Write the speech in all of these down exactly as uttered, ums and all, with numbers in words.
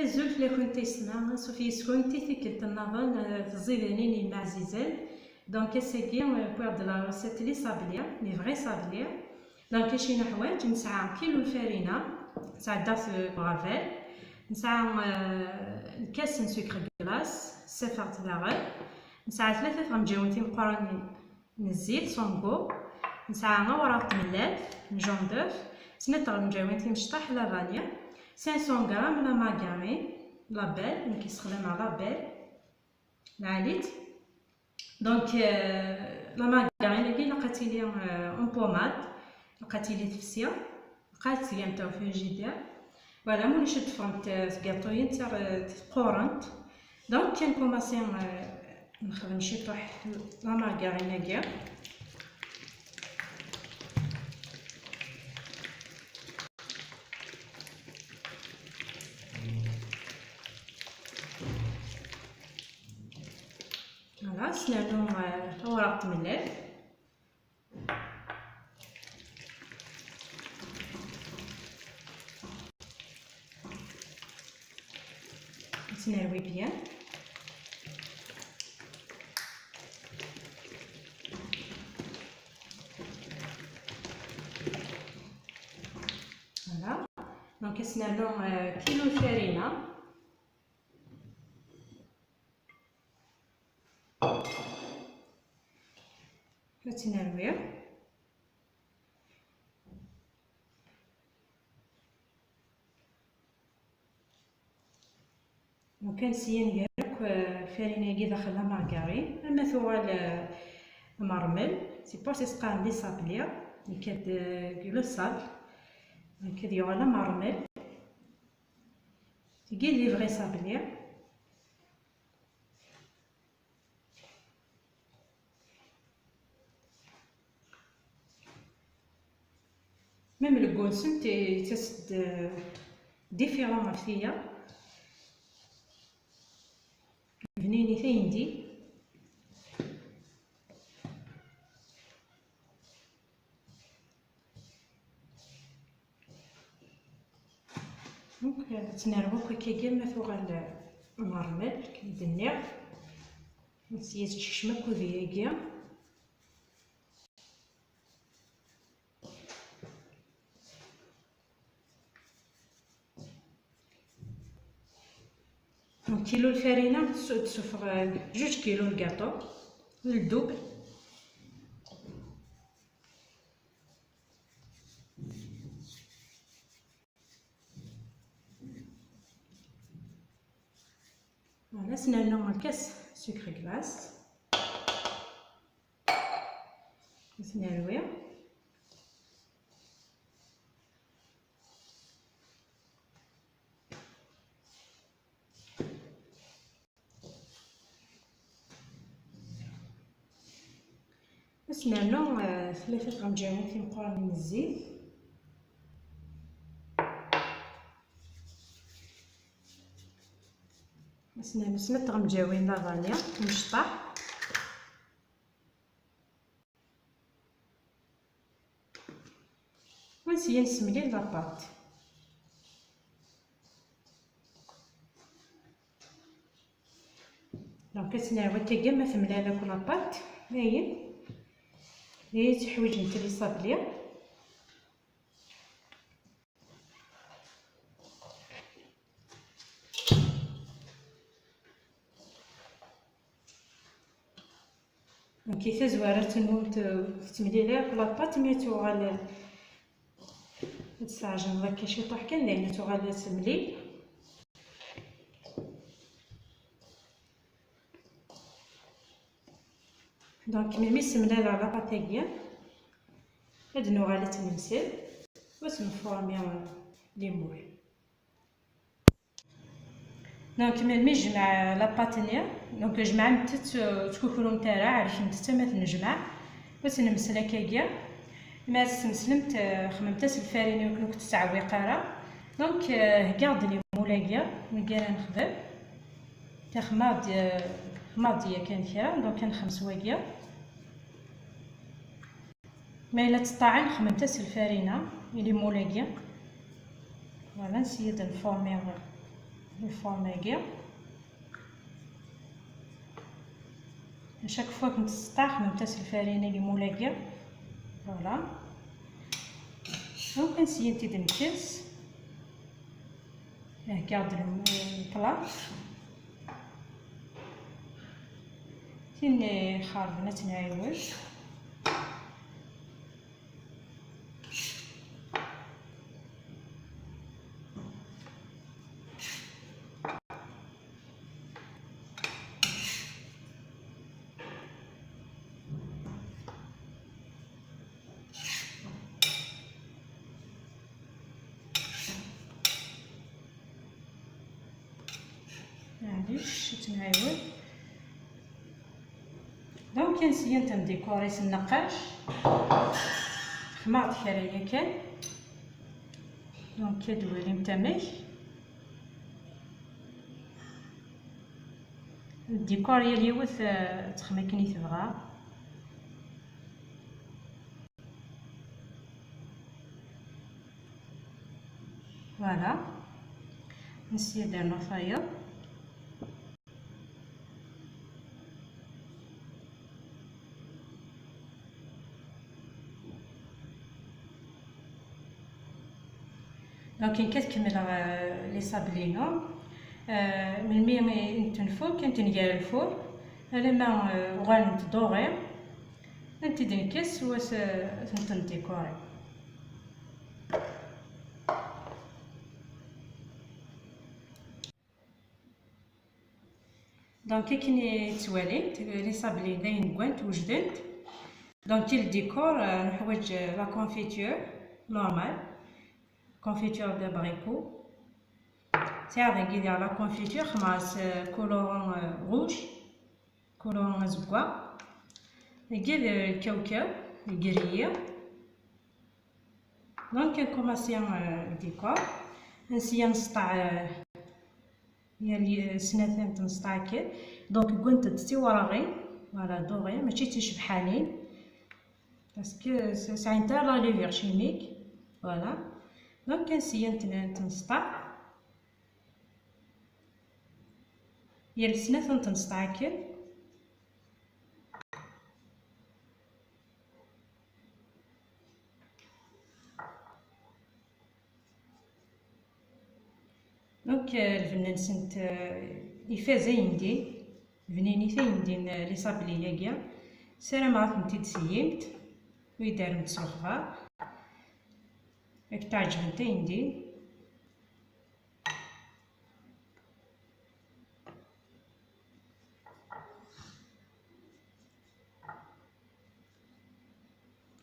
Azul fell-akent a yessetma, anṣuf yis-kent i tikkelt nniḍen, eh, tiẓidanin-im ɛzizen. Donc, ass-agi, eh, wwiɣ-d la recette les sablés, les vrais sablés. Donc, acu i neḥwaǧ? Nesɛa kilu n lfarina, sɛeddaɣ-t deg uɣerbal. Nesɛa, eh, lkas n sucre glace, ssafeɣ-t daɣen. Nesɛa tlata tɣenǧawin timeqqranin n zzit sans goût. Nesɛa awraɣ n tmellalt n jaune d'œuf, snat tɣenǧawin timecṭaḥ la vanille, cinq cents grammes la margarine, la belle, nekk ssexdameɣ la belle, lɛali-tt. Donc, euh, la margarine-agi ilaq ad tili, euh, en pommade, ilaq ad tili tefsi, ilaq ad tgem tawfajida. Voilà, ma ulac ad ffɣent, euh, tgaṭuyin tar-, euh, teqqurent. Donc, kan commencer, euh, nexdem ciṭuḥ la margarine-agi. Voilà, s nernu, euh, awraɣ n tmellalt. Ad tt-nerwi bien. Voilà. Donc, ad s-nernu, euh, kilu n lfarina. Ad tt-nerwi. Lukan syin gar akk, eh, lfarina-agi daxel la margarine, ama tuɣal, eh, am rrmel, c'est pour ça i s-qqaren les sablés, nekk ad, eh, le sable, nekk ad yuɣal am rrmel. Tigi d les vrais sablés. Même le goût-nsent yettas-d, euh, différent ɣef tiyaḍ. Bninit ayendin. Donc, ad tt-nerwu akk akkagi ma tuɣal, euh, am rrmel, akken i d-nniɣ. Ad tt-yessekcem akk udeyagi. Donc, kilu lfarina, tsu-, tessufeɣ, euh, juj kilu n lgaṭu, le double. Voilà, ad s-nernu lkas sucre glace. Ad t-nerwi. Ad s-nernu, eh, tlata tɣenǧawin timeqqranin n zzit. Ad s-nernu snat tɣenǧawin la vanille imecṭaḥ. Ad s-nessemlil la pâte. Donc, ad tt-nerwi akkagi ma temlal akk la pâte, ayen, ayen teḥwiǧemt les sablés. Donc, tazwara tenwumt, euh, tettmlili akk la pâte, mi tuɣal, ad testeɛjleḍ akka ciṭuḥ kan, dayen ad tuɣal temlil. Donc, melmi semlaleɣ la pâte-agi, ad nuɣal ad tt-nemsel, ad s-nformi, euh, les moules. Donc, melmi jmeɛ la pâte-nni, donc, jemɛemt-tt, euh, ur ttkukrumt ara, ɛerkemt-tt ama tennejmaɛ, ur tt-nemsel akkagi. Mi ara tt-tmeslemt, euh, xemmemt-as lfarin i wakken ur k-tettɛewwiq ara. Donc, euh, heggaɣ-d les moules-agi, mi ara nexdem. Xemmeɣ-d, euh, xemmeɣ-d yakan kra, donc, ad nexmes wagi. Ma yella teṭṭaɛin, xemmemt-as lfarina i les moules-agi. Voilà, nsiya ad nformi Lform-agi. Chaque fois كنت تستعمل تاس الفرينة اللي مولاقية. Voilà. Donc نسيي نتي دنكس. هكا عاد الم-، البلاط. تيني خاربنا تنعيوز. هادي شتنعيوز. Donc نسيي نتنديكوري s النقاش. خماغ كرا ياكن. Donc كدوالي متمك. الديكور يا اليوث، آه، تخمكني تبغى. Voilà. نسيي درنا فاير. Donc كتكمل، آه، les sablés-inu. آه، من مي نتنفو كنت نجار الفور. لما، آه، غنت دوغي. انت دنكس وس-، تنتن ديكوري. Donc كي تتواليت les sablés داين قوانت وجدنت. Donc كي الديكور، آه، نحوج، آه، la confiture normale، confiture d'abricot. ساعة كي دير la confiture خماس، آه، colorant، آه، rouge، colorant أزقاغ. نجيب الكاوكاو القرية. Donc نكوماسي، آه، الديكور. نسيا نسطع، آه، يعني، آه، سنتين تنسطع كي. Donc كنت تسي وراغي، voilà، دوغي، ماشي تشبحانين. Parce que c'est, c'est un teint la levure chimique. Voilà. Donc كنسيا نتن-، تنسطع. يا السنة تنتنسطع كي. Donc، آه، البنة نسنت، آه، يفاز أيندين، بنيني تيندين، آه، les sablés-agi. سلام عاطنتي تسيمت، ويدار متصوخة. راك تعجبنت أيندين.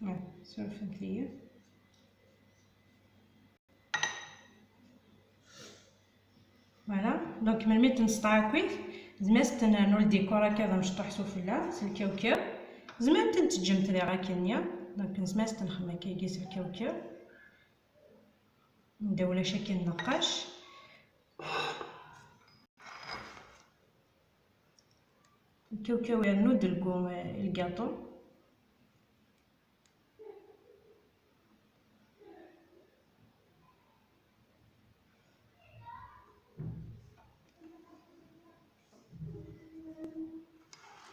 آه، سوف نتليا. Voilà، donc من ميت نسطع كويس، زماس تنرنو الديكور هكا مشطوح سفلا، س الكاوكاو. زمان تنتجم تري غا كنيا، donc زماس تنخم هكا يقيس الكاوكاو. نداولا شكل نقاش. الكاوكاو يرنو دلقو الكاطو.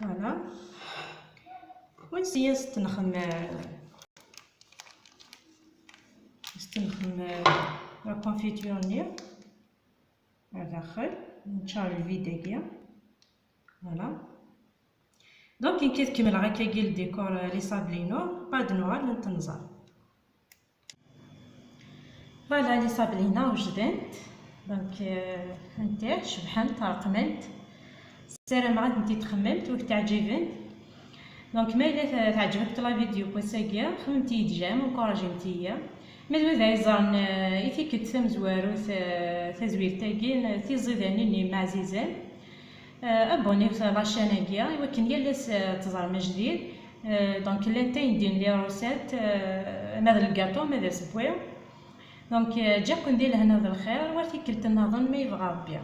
Voilà. ونسيا ستنخم، ستنخم la confiture ني على داخل، نشار الفيد هكا. Voilà. Donc كي تكمل هكا كي الديكور les sablés-inu، بعد نوال نتنزل. Voilà، les sablés-inu وجدنت. Donc، آه، انت شبحنت، رقمنت. السلام غاد انت تخممت وتعجبنت. Donc ما الا تعجبك la vidéo بوساكيا، خممتي déjà، encouragéمتي. Mais d wid ay yeẓran, آه، i tikkelt tamezwarut, آه، tazwirt-agi, n tiẓidanin-im ɛzizan. آه، abonné-t la chaîne-agi, i wakken yal ass, آه، teẓrem ajdid. آه، donc llant ayendin les recettes, آه، ma d lgaṭu, ma d asewwi. Donc, آه، ǧǧiɣ-ken di lehna d lxir, war tikkelt nniḍen ma yebɣa Rebbi.